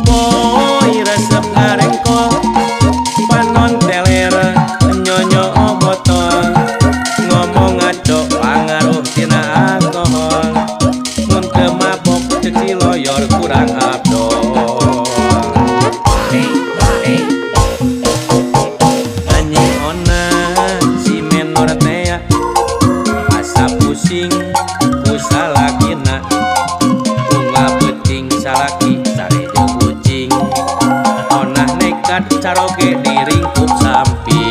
Koboy resep ngarengkol, panon teler nyonyo botol, ngomong ngaco pangaruh tina alkohol, mun teu mabok ceuk si loyor kurang abdol. Anjing ona si menor tea, asa pusing ku salakina, unggal peuting salaki sare jeung ucing, onah nekat caroge diringkup samping.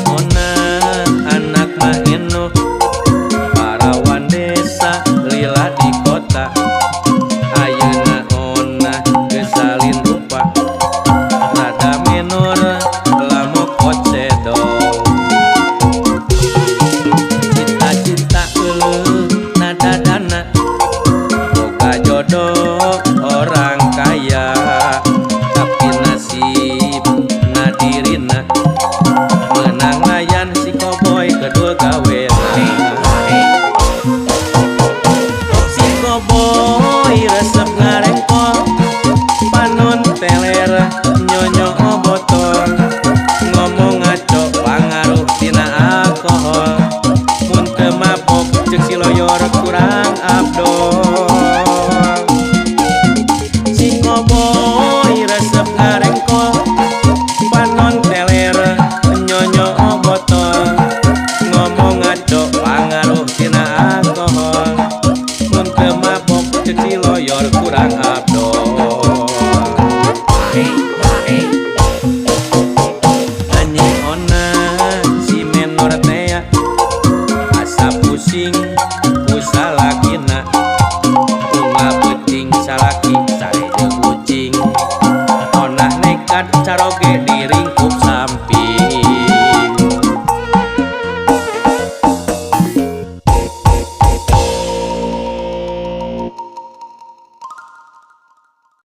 Ona anak mah eno, parawan desa lila di kota, ayeuna ona geus salin rupa, rada menor lamok ocedol. Cita-cita euleuh nadadana, boga jodoh orang kaya, tapi nasib nadirina menang layan si koboy kedua gawe.